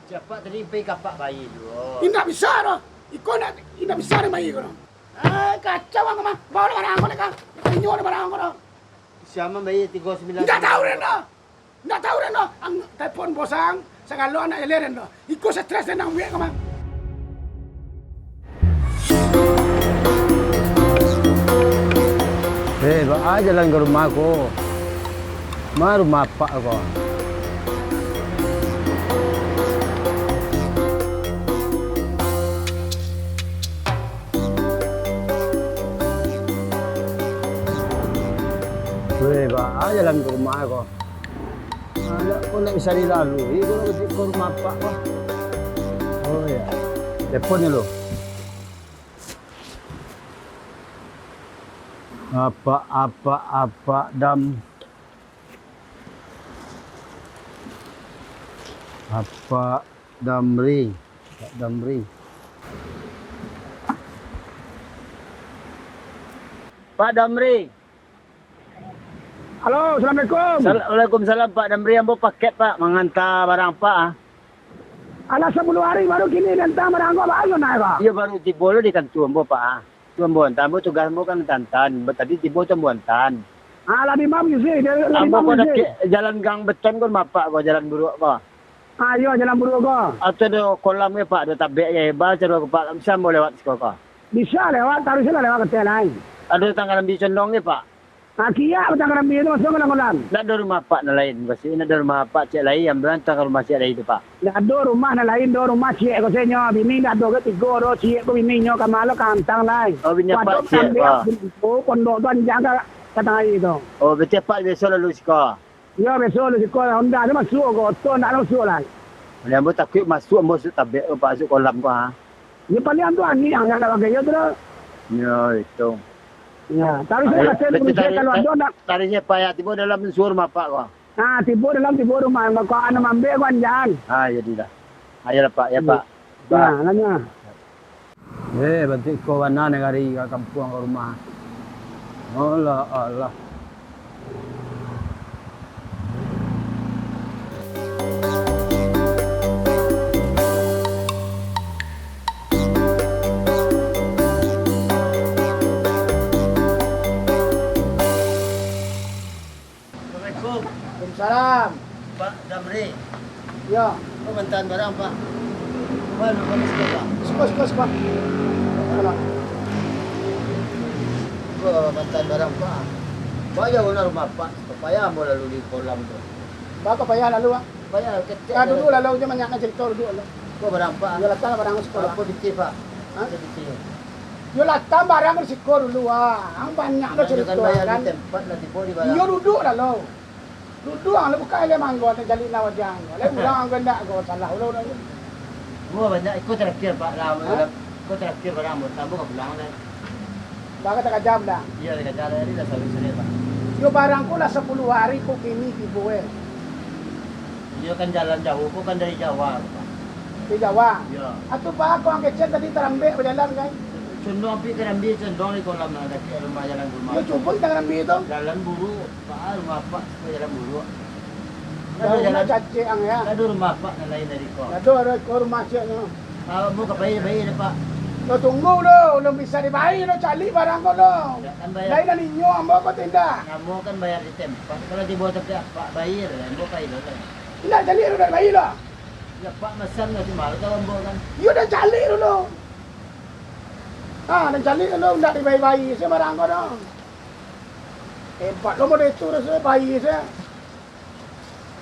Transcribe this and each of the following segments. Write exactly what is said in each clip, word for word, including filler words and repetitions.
Siapa tadi pai ka Pak Bayi dulu? Indak bisa doh. Iko indak, indak bisa deh Bayi ko doh. Eh, kacau ang mah. Bawa lah barang ko ni ka. Inyo lah barang ko doh. Siapa Bayi tigo sembilan? Indak tahu den doh. Indak tahu den doh. Ang telepon bos ang, sagalo anak eleh den doh. Iko stres den ang buek ko mah. Eh, baa jalan ka rumah ko? Ma rumah apak ko? Weh, baa jalan ka rumah ko? Anak ko ndak bisa dilalui, ko ndak ka rumah apak ko. Oh, iyo. Telepon dulu. Apak, apak, apak Dam. Apak Damri. Apak Damri. Pak Damri. Halo, assalamualaikum. Sal-, waalaikumsalam, Pak Damri. Ambo paket, Pak, manganta barang, Pak, ah. Alah, sapuluah hari baru kini dianta barang ko, baa iyo naiak, Pak? Iyo, baru tibo lo di kantua ambo, Pak, ah. Tu ambo antaan, ambo tugas ambo kan antaan. Tadi tibo tu ambo antaan. Ah, lah di ma posisi? Di, lah di ma posisi? Ambo ko dakek jalan gang beton ko, rumah apak ko, jalan buruak ko. Ah, iyo, jalan buruak ko. Atau ado kolam ko, Pak, ado tabek ko, baa caro ko, Pak, bisa ambo lewat siko ko? Bisa lewat, taruih lah lewat ka ateh lai. Ado batang karambia condong ko, Pak? Ah, kiak batang karambia tu masuak ka dalam kolam. Ndak ado rumah apak nan lain, pasti ndak ado rumah apak ciek lai, ambo antaan ka rumah ciek lai tu, Pak. Ndak ado rumah nan lain doh, rumah ciek ko se nyo, bini ndak ado, tigo doh, ciek ko bini nyo, ka ma lo ka antaan lai. Oh, bini apak ciek ko. Pondok tu anjang ka, ka tangah tu. Oh, berarti apak biaso lalu siko? Iyo, biaso lalu siko, Honda tu masuak ko, oto ndak masuak lai. Ambo takuik masuak, masuak tabek ko, Pak, masuak kolam ko, ha. Yo, paliang tu angin nan ndak bagai yo tu doh. Yo, itu. Yo, taruih se. Ayo, kasian betul manusia tadi, kalau ta-, ado ndak. Taruih se, Pak, yo, tibo dalam suo rumah apak ko. Nah, tibo dalam, tibo rumah, bako anu mambek ko anjang. Ah, jadi lah. Ayolah, Pak, yo, Pak. Nah, nanya. Eh, bantuak iko bana nagari ka kampuang, ka rumah. Alah, alah. Assalamualaikum. Waalaikumsalam. Pak Damri. Yo. Ko mantaan barang, Pak? Siko, siko, siko. Alah. Ko mantaan barang, Pak. Baa jauah rumah apak, payah ambo lalu di kolam tu. Baa payah lalu, Pak? Payah, ketek. Ah, duduak lalu se, banyak nan carito, duduak lalu. Ko barang, Pak? Yo, latang barang siko. Apo pitih, Pak? Ha? Apo pitih? Yo, latang barang di siko dulu, ah. Ang banyak lo carito kan. Bayar di tempat lah, tibo di barang. Iyo, duduak lah lo. Duduak lah, buka alah manggo, ati jalik nak wajah. Lah urang anggo ndak ko salah ulo ulo. Wah, banyak. Iko terakhir, Pak, lah. Ha? Iko terakhir barang ambo, ambo ka pulang lah. Baa, ka takaja dah? Iyo, takaja lah, jadi lah sarik-sarik, Pak. Yo, barang ko lah sapuluah hari ko kini tibo, eh. Iyo, kan jalan jauah, ko kan dari Jawa, Pak. Dari Jawa? Iyo. Atu baa ko ang kecek tadi tarambek bajalan, kan? Condong api tarambek, condong di kolam lah, dakek rumah, jalan rumah. Yo, cubo kito tarambek tu. Jalan buruak, Pak, rumah apak ko jalan buruak. Jauah jalan, nak cacek ang, yo. Ado rumah apak nan lain dari ko. Ado, ado ko rumah cieknyo. Ah, ambo ka pai, pai dek apak. Yo, tunggu dulu, alun bisa dibai dulu, caliak barang ko dulu. Yo, kan bayar. Lain nan inyo ambo ko tindak. Ambo kan bayar di tempat. Kalau tibo tampek apak bayar, ambo pai dulu. Indak, caliak dulu, dak dibai dulu. Yo, apak masan lah, cuma tahu ambo kan. Yo, dah caliak dulu. Ah, dah caliak dulu, indak dibai-bai se barang ko dulu. Hebat lo model itu, raso bai se.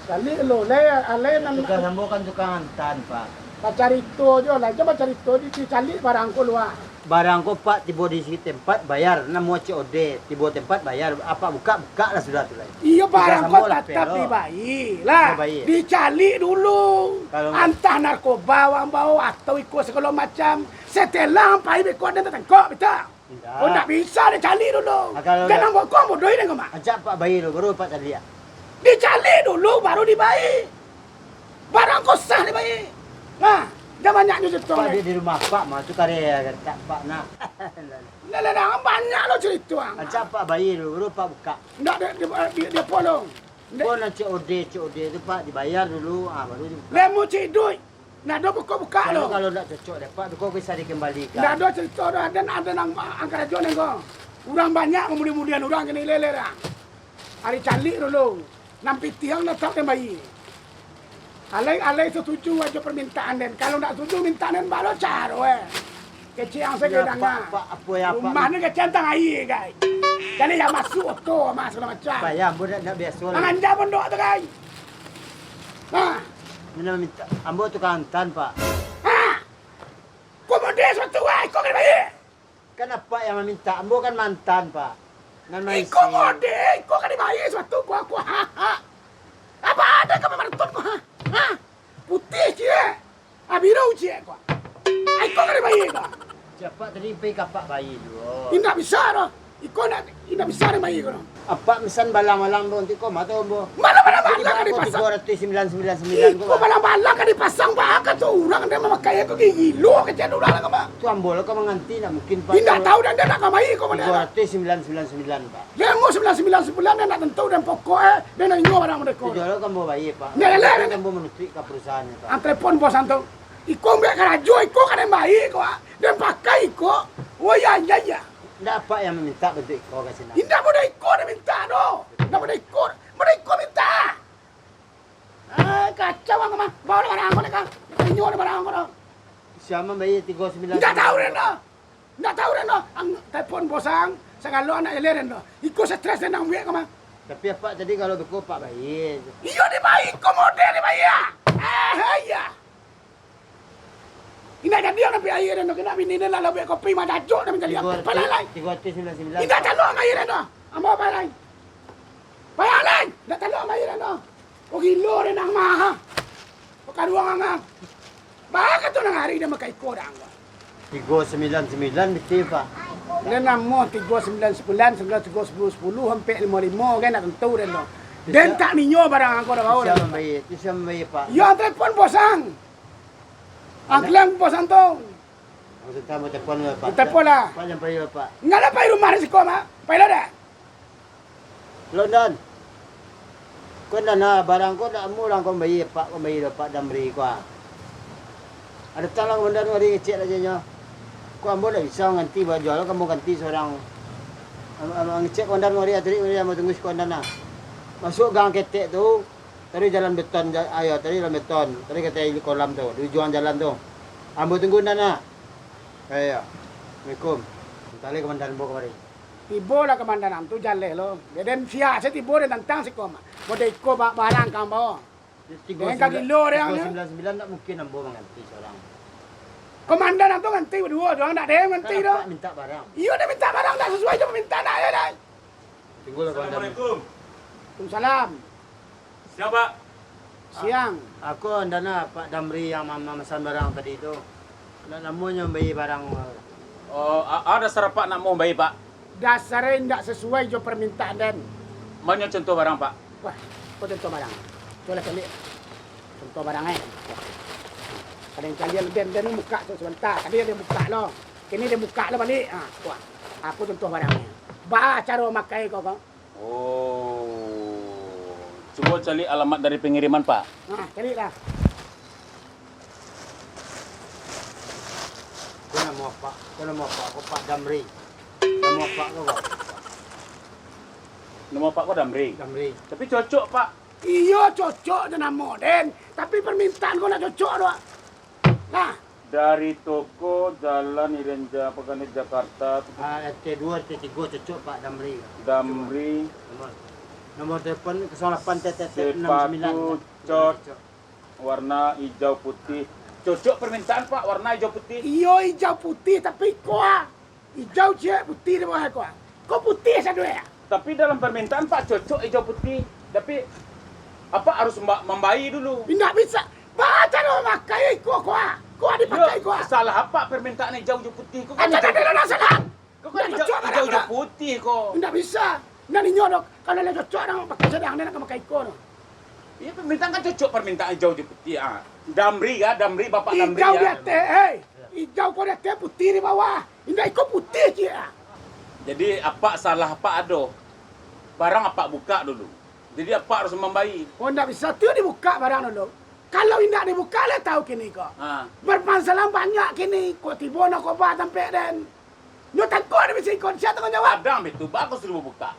Caliak lo, lai, alai nan tugas ambo kan tukang antaan, Pak. Bacarito jo lah, jo bacarito di, dicaliak barang ko luak. Barang ko, Pak, tibo di tempat bayar, namo C O D, tibo tempat bayar, apak buka, buka lah sudah tu lai. Iyo, barang ko tatap dibai lah. Dibai. Dicaliak dulu. Kalau antah narkoba wang bao atau iko sagalo macam, setelah ang pai beko den tatangkok, beta. Indak. Oh, ndak bisa dicaliak dulu. Ah, kalau jan ndak, ang bokong bodoh den ko mah. Ajak apak bai dulu, baru apak caliak. Dicaliak dulu, baru dibai. Barang ko sah dibai. Nah, jan banyak nyo carito. Apak di, di rumah apak mah, tu kareh tak apak nak. Lah, lah, lah, banyak lo carito ang. Ajak apak bai dulu, baru apak buka. Ndak, dia, dia, dia, dia polong. Ndak. Ko nan C O D, C O D tu, Pak, dibayar dulu, ah, baru dibuka. Lah, mucik duit. Ndak ado buka-buka lo. Kalau ndak cocok dek Apak, beko bisa dikembalikan. Ndak ado carito doh, aden, aden nan angkarajo nan ko. Urang banyak mamuliah-muliahan urang kini lele dah. Ari caliak dulu. Nan pitih ang tatap den bayia. Alai, alai satuju ajo parmintaan den. Kalau ndak satuju mintaan den, baa lo caro, eh. Kecek ang sajo danga. Rumah ni kecek ang tang aia, gai. Jadi yang masuk oto, mah, sagalo macam. Payah, ambo ndak, ndak biaso lai. Ang anja pondok tu, gai. Nah. Ambo tukang antan, Pak. Ah! Ko mode suatu, gai, ko ka dibayia. Kan Apak yang mamintak, ambo kan mantan, Pak. Nan maisi. Iko mode, iko ka dibayia suatu, ko, ko, ha, ha. Apak ado ka mamaratuik ko, ha? Ha? Putiah ciek, ha, biru ciek ko. Iko ka dibayia ko. Apak tadi pai ka Apak bayia juo. Indak bisa doh. Iko indak, indak bisa dibayia ko doh. Apak mesan balang-balang tu, nanti ko mah tu, ambo. Balang-balang ka dipasang. Tigo ratuih sambilan sambilan sambilan ko, Pak. Iko balang-balang ka dipasang, Pak. Kato urang den mamakai ko gilo kecek urang lah ko, Pak. Tu ambo lah ka mangganti, ndak mungkin, Pak. Indak tahu den, den ndak ka bayia ko, Pak. Tigo ratuih sambilan sambilan sambilan, Pak. Den mau sambilan sambilan sambilan, den ndak tantu den pokok, eh, den ndak inyo barang mode ko. Tigo lo kan ambo bayia, Pak. Ndak elok, tapi den ambo manutuik ka perusahaan, Pak. Ang telepon bos ang tu. Iko ambiak karajo, iko ka den bayia ko, ah. Den pakai iko. Oh, iya, iya, iya. Ndak Apak yang mamintak bantuak iko ka sinan? Indak mode iko den mintak doh. Indak mode iko. Mode iko mintak. Ah, kacau ang mah. Bawa lah barang ang ko, nak, Kang. Inyo lah barang ang ko doh. Sia mambayia tigo sambilan? Indak tahu den doh. Indak tahu den doh. Ang telepon bos ang, sagalo anak eleh den doh. Iko stres den ang buek ko mah. Tapi Apak tadi kalau beko Apak bayia. Iyo dibayia, iko mode dibayia. Ah, iya. Indak jadi ang nampik aia den doh, kena bini den lah labuik kopi, mah dajok den mancaliak. Tigo ratuih, pai lai. Tigo ratuih sambilan sambilan. Indak talok ang aia den doh. Ambo pai lai. Pai lai. Indak talok ang aia den doh. Oh, gilo den ang mah. Oh, kaduang ang. Baa kato nan ari den makai iko den ang. Tigo sambilan sambilan biti, Pak. Den namuah tigo sambilan sambilan, sambilan tigo sapuluah, sapuluah ampek limo limo, kan ndak tantu den doh. Den tak ninyo barang ang ko doh, Pak. Sia mambayia, sia mambayia, Pak? Yo, ang telepon bos ang. Ang kalian bos ang tu. Maksud ambo telepon lah, Pak. Telepon lah. Pak, jan pai lah, Pak. Ndak lah pai rumah di siko mah. Pai lah dah. London. Ko ndak nah, barang ko ndak amuah lah ko mambayia, Pak, ko mambayia doh, Pak Damri ko, ah. Ado datang lah komandan kamari ngecek lah, ceknyo. Ko ambo ndak bisa mangganti, bajual lah ambo ganti surang. Am-, am-, ngecek komandan kamari, atau ambo tunggu si komandan lah. Masuak gang ketek tu, Tadi jalan beton, ja-, ayo, tadi jalan beton. Tadi katai kolam tu, di ujuang jalan tu. Ambo tunggu ndak nak. Ayo, assalamualaikum. Antah lai komandan ambo kamari. Tibo lah komandan ang tu jaleh lo. Biar den siak se tibo den tantang siko mah. Mode iko ba-, barang ka ambo. Tigo sembilan, den ka gilo den tigo sembilan sembilan ndak mungkin ambo mangganti surang. Komandan ang tu nganti baduo tu, ndak den nganti doh. Kan Apak minta barang. Iyo, den minta barang ndak sasuai jo pamintaan ayo dai. Tunggu lah, komandan. Assalamualaikum. Waalaikumsalam. Siang, Pak. Siang. Ako andana Pak Damri yang ma-, mamasan barang tadi tu. Ndak namuah nyo mambayia barang. Oh, a-, a dasar Apak ndak namuah mambayia, Pak? Dasarnyo indak sasuai jo parmintaan den. Ma nyo contoh barang, Pak? Wah, ko contoh barang. Cubolah caliak. Contoh barang, eh. Kalau yang caliak den, den bukak tu sabanta. Tadi den bukak lo. Kini den bukak lo baliak. Ha, ko. Ko contoh barangnyo. Baa caro makai ko, ko? Oh. Cubo caliak alamat dari pangiriman, Pak. Ha, caliak lah. Ko namo Apak, ko namo Apak, ko Pak Damri. Namo Apak ko, ko? Namo Apak ko Damri? Damri. Tapi cocok, Pak. Iyo, cocok jo namo den. Tapi parmintaan ko ndak cocok doh. Nah. Dari toko Jalan Irian Ja-, Pagandang Jakarta. Ah, R T dua, R T tiga cocok, Pak Damri. Damri. Nomor, nomor telepon kosong lapan T T T enam sembilan. Sepatu cot warna hijau putih. Cocok permintaan, Pak, warna hijau putih. Iyo, hijau putih, tapi ko, ah. Ijau ciek putih di bawah ko. Ko putih sadoe. Tapi dalam permintaan Pak cocok ijau putih. Tapi Apak harus mba-, mambayia dulu. Indak bisa. Baa caro mamakai iko ko? Ko dipakai ko. Salah Apak permintaan ijau jo putih ko kan. Ijau jo putih ko. Indak bisa. Nan inyo do, kalau lah cocok dang pakai sadang, den akan makai iko no. Iyo, permintaan kan cocok, permintaan ijau jo putih, ah. Damri ya, Damri, Bapak Damri ya. Ijau di ateh, hei. Ijau ko di ateh, putih di bawah. Indak iko putih ciek, ah. Jadi, Apak salah Apak ado. Barang Apak bukak dulu. Jadi, Apak harus mambayia. Oh, indak bisa tu dibukak barang dulu. Kalau indak dibuka, lah tahu kini ko. Ha. Bermasalah banyak kini, ko tibo narkoba tampek den. Nyo tangkok di bisi ko, sia tangguang jawab? Adang bitu, bagus suruh buka.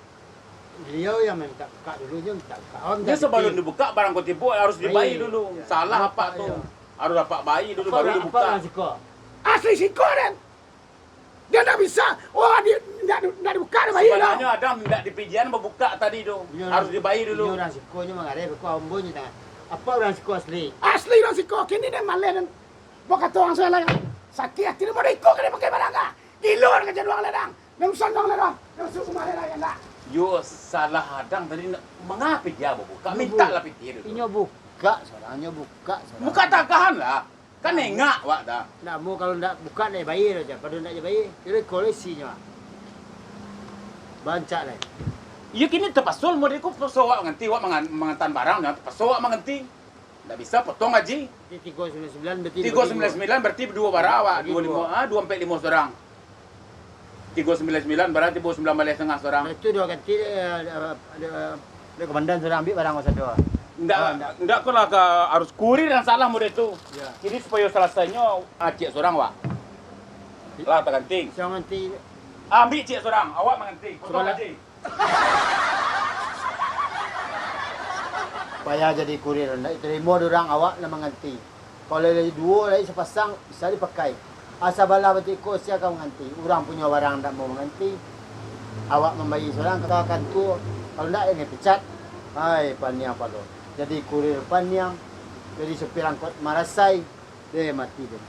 Beliau yang minta buka dulu, nyo minta buka. Awak minta Nyo sabalun dipin. dibuka, barang ko tibo harus dibayia Bayia. dulu. Ya. Salah Apak apak tu. yo. Harus apak bayia dulu, Apak baru orang, apak dibuka. orang siko. Asli siko den. Dia ndak bisa. Oh, dia ndak, ndak dibuka, ndak bayia dah. Sabananyo Adam ndak dipijian babuka tadi tu. Inyo Harus orang, dibayia dulu. inyo orang siko nyo mangareh, beko ambo nyo tangan. Apak orang siko asli? Asli orang siko. Kini den maleh den. Bakato urang salah. Sakik ati den, mau iko ka den pakai barang ka? Gilo den ka jaduang ladang. Nan usah nang ladang. Nan usah rumah ladang, ya ndak? Yo, salah Adam tadi nak, manga pikia babuka? Inyo Mintak bu-, lah pikia dulu. inyo buka surang, inyo buka surang. Buka tagahan lah. Kan Nah, engak awak dah. Ndak mau kalau ndak buka, ndak bayia aja. Pado ndak bayia. Kiro koleksi nyo. Bancak lai. Iyo, kini tapaso model ko, paso awak manganti, awak mangan-, mangantaan barang, jan tapaso awak manganti. Ndak bisa potong gaji. Jadi tigo sambilan sambilan berarti Tigo sambilan sambilan berarti duo bara awak, Bagi duo limo, duo. ah, duo ampek limo surang. Tigo sambilan sambilan bara tibo sambilan baleh satangah surang. Nah, itu duo ganti, eh, eh, eh, eh, komandan surang ambiak barang awak sado. Ndak, Oh, ndak. ndak ko lah ka, harus kurir yang salah model tu. Ya. Jadi supayo salasainyo, ah, ciek surang awak. Lah taganti. Siang nanti Ambiak ciek surang, awak manganti. Potong Sabalah. gaji. Payah jadi kurir, ndak tarimo dek urang awak nan manganti. Kalau lai duo, lai sapasang, bisa dipakai. Asa balah batiko sia ka manganti. Urang punyo barang ndak mau manganti. Awak mambayia surang ka kantua. Kalau ndak, den pecat. Hai, paniang palo. Jadi kurir paniang, jadi supir angkot marasai. Deh, mati deh.